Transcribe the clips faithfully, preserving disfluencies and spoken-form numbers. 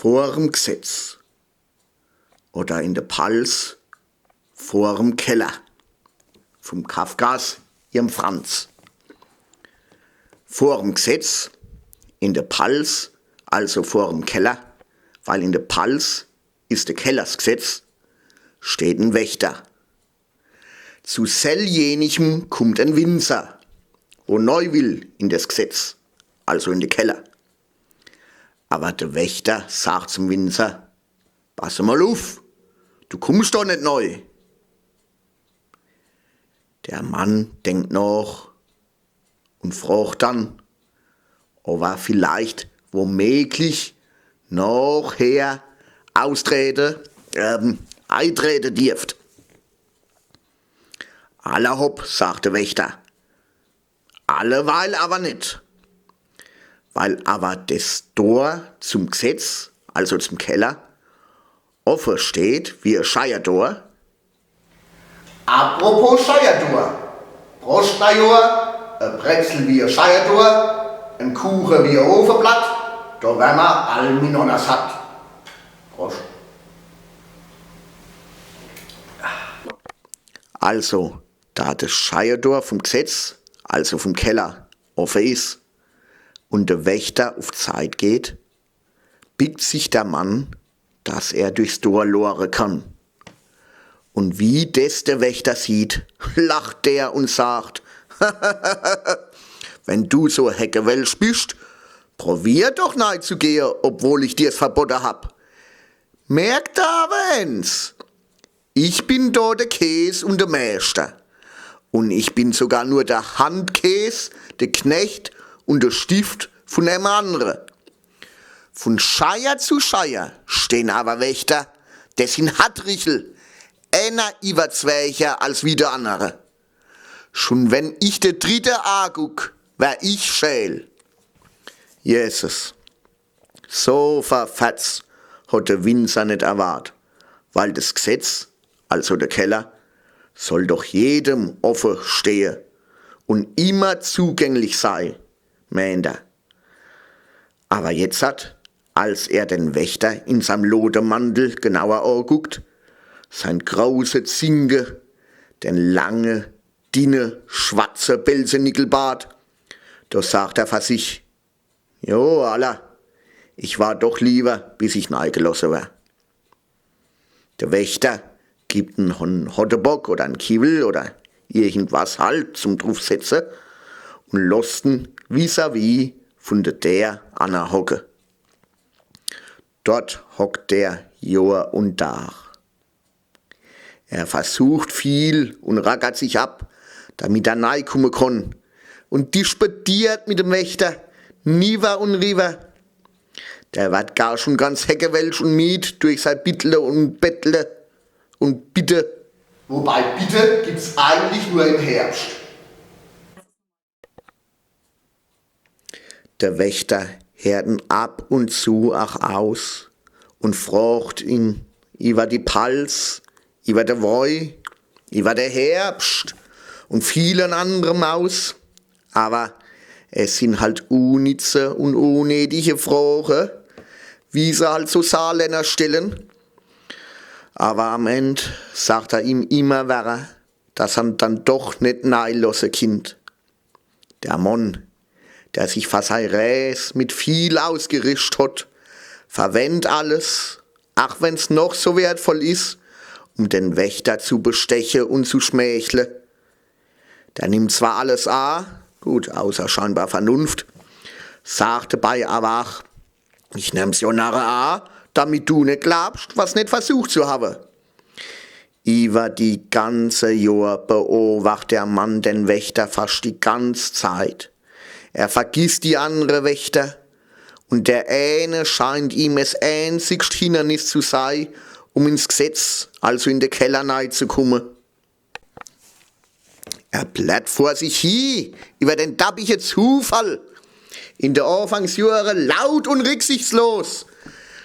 Vorm Gsetz. Oder in de Palz vorm Keller. Vum Kafkas ihrem Franz. Vorm Gsetz, in de Palz, also vorm Keller, weil in de Palz is de Keller 's Gsetz, steht en Wächter. Zu selljenichim kummt en Winzer, wo nei will in des Gsetz, also in de Keller. Awwer de Wächter sagt zum Winzer: „Pass emol uff, du kummscht do net nei.“ Der Mann denkt noch un frocht dann, ob er vielleicht womäglich nochher austrete, ähm, eitrete dirft. „Allerhopp“, sagt de Wächter, „alleweil awwer net. Weil awwer des Dor zum Gsetz, also zum Keller, offe steht wie e Scheierdor.“ Apropos Scheierdor. Proscht, Neijohr, e Brezel wie e Scheierdor, en Kuche wie e Ofeplatt, do wär mer all minanner satt. Proscht. Also, da des Scheierdor vum Gsetz, also vum Keller, offe is un de Wächter uff Zeit geht, bickt sich der Mann, dass er durchs Dor lore kann. Un wie des de Wächter sieht, lacht der un sagt: „Wenn du so heckewelsch bischt, probier doch nei zu gehe, obwohl ich dir's verbotte hab. Merk der awwer ens, ich bin do de Kees un de Mäschter. Un ich bin sogar nur de Handkees, de Knecht un de Stift vun em annre. Vun Scheier zu Scheier stehn awwer Wächter, des sin Hartrichel, eener iwwerzwächer als wie de annere. Schun wenn ich de dritte aguck, wär ich scheel.“ Jesus. So verfatz hot de Winzer net erwart, weil des Gsetz, also de Keller, soll doch jedem offe stehe un immer zugänglich sei, meent er. Awwer jetzert, als er den Wächter in seim Lodemantel genauer aguckt, sein große Zinge, den lange, dinne, schwarze Pelzenickelbart, do sagt er for sich: „Jo, alla, ich wart doch liewer, bis ich neigelosse wär.“ De Wächter gibt en Hon-, Hottebock oder en Kiwwel oder irgendwas halt zum Druffsetze un losst en vis-à-vis vun de Deer anne hocke. Dort hockt er Johr un Dag. Er versucht viel un rackert sich ab, damit er neikumme kann, un disputiert mit dem Wächter niwwer un riwwer. Der werd gar schun ganz heckewelsch un mied durch sei Bittle un Bettle un Bitte. Wobei Bitte gibt's eigentlich nur im Herbscht. De Wächter heert en ab un zu ach aus un frocht en iwwer die Palz, iwwer de Woi, iwwer de Herbscht un viel en annrem aus. Awwer es sin halt unnitze un unnedige Froche, wie se halt so Saarlänner stelle. Awwer am End sagt er em immer werrer, dass er'n dann doch net neilosse kinnt. Der Mann, der sich for sei Rees mit viel ausgerischt hot, verwendt alles, ach wenn's noch so wertvoll is, um den Wächter zu besteche un zu schmächle. Der nimmt zwar alles a, gut, außer scheinbar Vernunft, sagt debei awwer ach: „Ich nemm's jo nachher a, damit du net glaabscht, was net versucht zu hawwe.“ Iwwer die ganze Johr beowacht der Mann den Wächter fascht die ganz Zeit. Er vergisst die annre Wächter, un der eene scheint em es äänzigscht Hinnernis zu sei, um ins Gsetz, also in de Keller nei zu kumme. Er plärrt vor sich hi iwwer den dappiche Zufall in de Afangsjohre laut un rücksichtslos.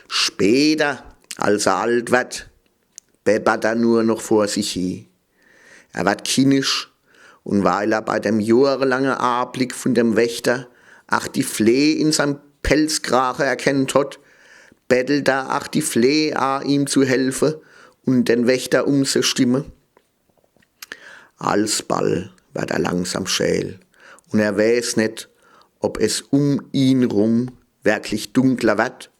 Später, als er alt werd, bebbert er nur noch vor sich hi. Er werd kinnisch, un weil er bei dem johrelange Ablick vun dem Wächter ach die Fleh in seim Pelzkrache erkennt hot, Bettelt er ach die Fleh a, ihm zu helfe un den Wächter um se stimme. Alsball werd er langsam schäl un er weeß net, ob es um ihn rum werklich dunkler werd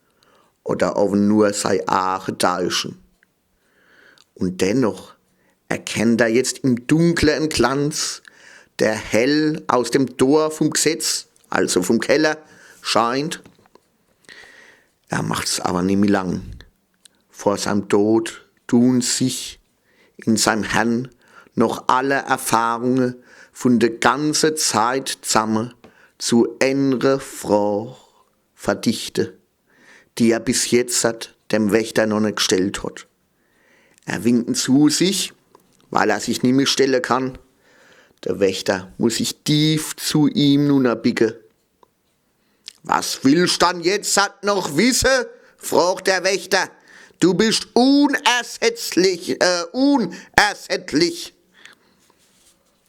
oder ob en nur sei Aache täusche. Un dennoch erkennt er jetzt im Dunkle en Glanz, der hell aus dem Tor vum Gsetz, also vum Keller, scheint. Er macht's awwer nimmi lang. Vor seim Tod tun sich in seim Hern noch alle Erfahrunge vun de ganze Zeit zamme zu enre Froch verdichte, die er bis jetzert dem Wächter noch net gstellt hot. Er winkt en zu sich, weil er sich nimmi stelle kann. De Wächter muss sich tief zu ihm nunnerbicke. „Was willsch dann jetzert noch wisse?“, frocht der Wächter. „Du bischt unersetzlich, äh, unersättlich.“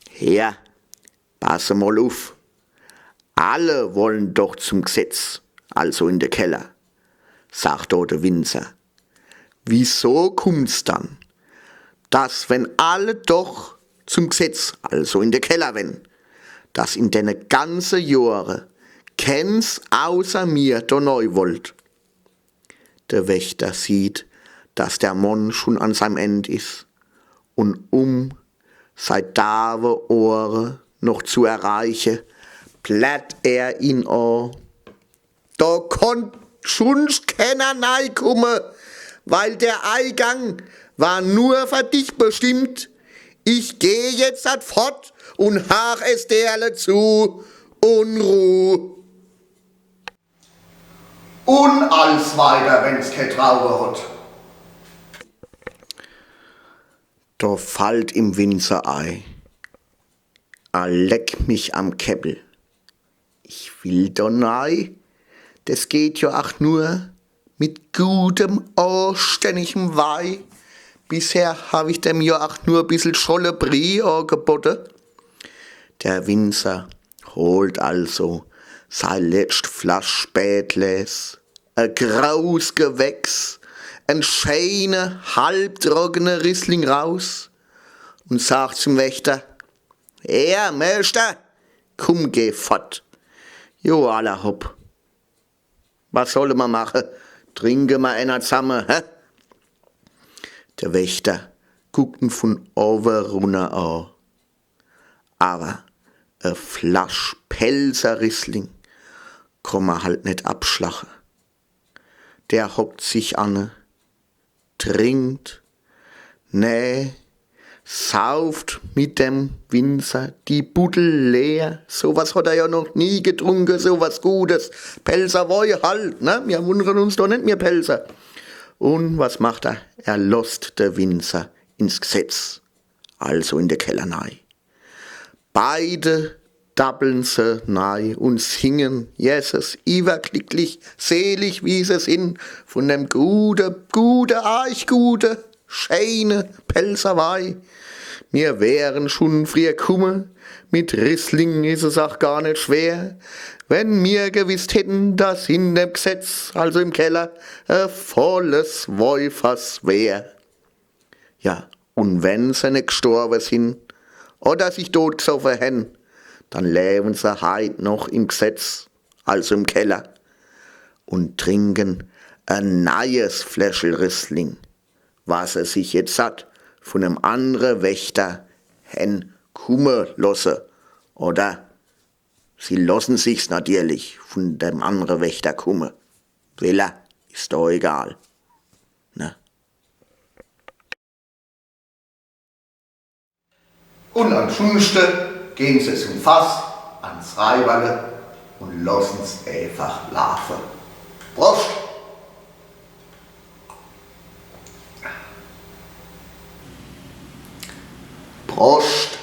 „Her, pass emol uff. Alle wollen doch zum Gsetz, also in de Keller“, sagt do de Winzer. „Wieso kummt's dann, dass, wenn alle doch zum Gsetz, also in de Keller wenn, dass in dene ganze Johre kens außer mir do nei wollt?“ De Wächter sieht, dass der Monn schun an seim End is, un um sei daawe Ohre noch zu erreiche, plärrt er ihn a: „Do konnt schunscht kenner neikumme, weil der Eigang war nur fer dich bestimmt. Ich geh jetzert fort un haach es derle zu. Unruh.“ Un als weiter, wenn's ke Traue hot. Do fallt im Winzer ei: „A leck mich am Keppel. Ich will do nei. Des geht jo ach nur mit gutem, anstännigem Wei. Bisher hab ich dem jo ach nur bissel Scholle Brie angebotte.“ Der Winzer holt also sei letscht Flasch Spätles, e graus Gewächs, en scheene, halbtrockene Riesling raus un sagt zum Wächter: „Her, Meeschter, kumm, geh fort. Jo, alla hopp. Was solle mer mache? Trinke mer enner zamme, hä?“ De Wächter guckt en vun owe runner a. Awwer e Flasch Pälzer Riesling komm er halt net abschlache. Der hockt sich anne, trinkt, nee, sauft mit dem Winzer die Buddel leer. So was hot er jo noch nie getrunke, so was Gutes. Pälzer Wei halt, ne? Mir wunnere uns doch net, mir Pälzer. Un was macht er? Er losst de Winzer ins Gsetz, also in de Keller nei. Beide dappeln se nei un singen, Jesus, iwwerglicklich, selig, wie se sin, vun dem gute, gute, arch gute, scheene Pälzer Wei. Mir wären schun frier kumme, mit Riesling is es ach gar net schwer, wenn mir gewisst hätten, dass in dem Gsetz, also im Keller, e volles Weifass wär. Ja, un wenn se net gstorwe sin oder sich dotgsoffe hän, dann lewen se heit noch im Gsetz, also im Keller, un trinken e neies Fläschel Riesling, was se sich jetzert vun em annre Wächter hän kumme losse. Oder sie lossen sich's natierlich vun dem annre Wächter kumme. Wella, is doch egal. Ne? Un ansunschte gehn se zum Fass, ans Reiwerle un lossen's eefach laafe. Proscht! Proscht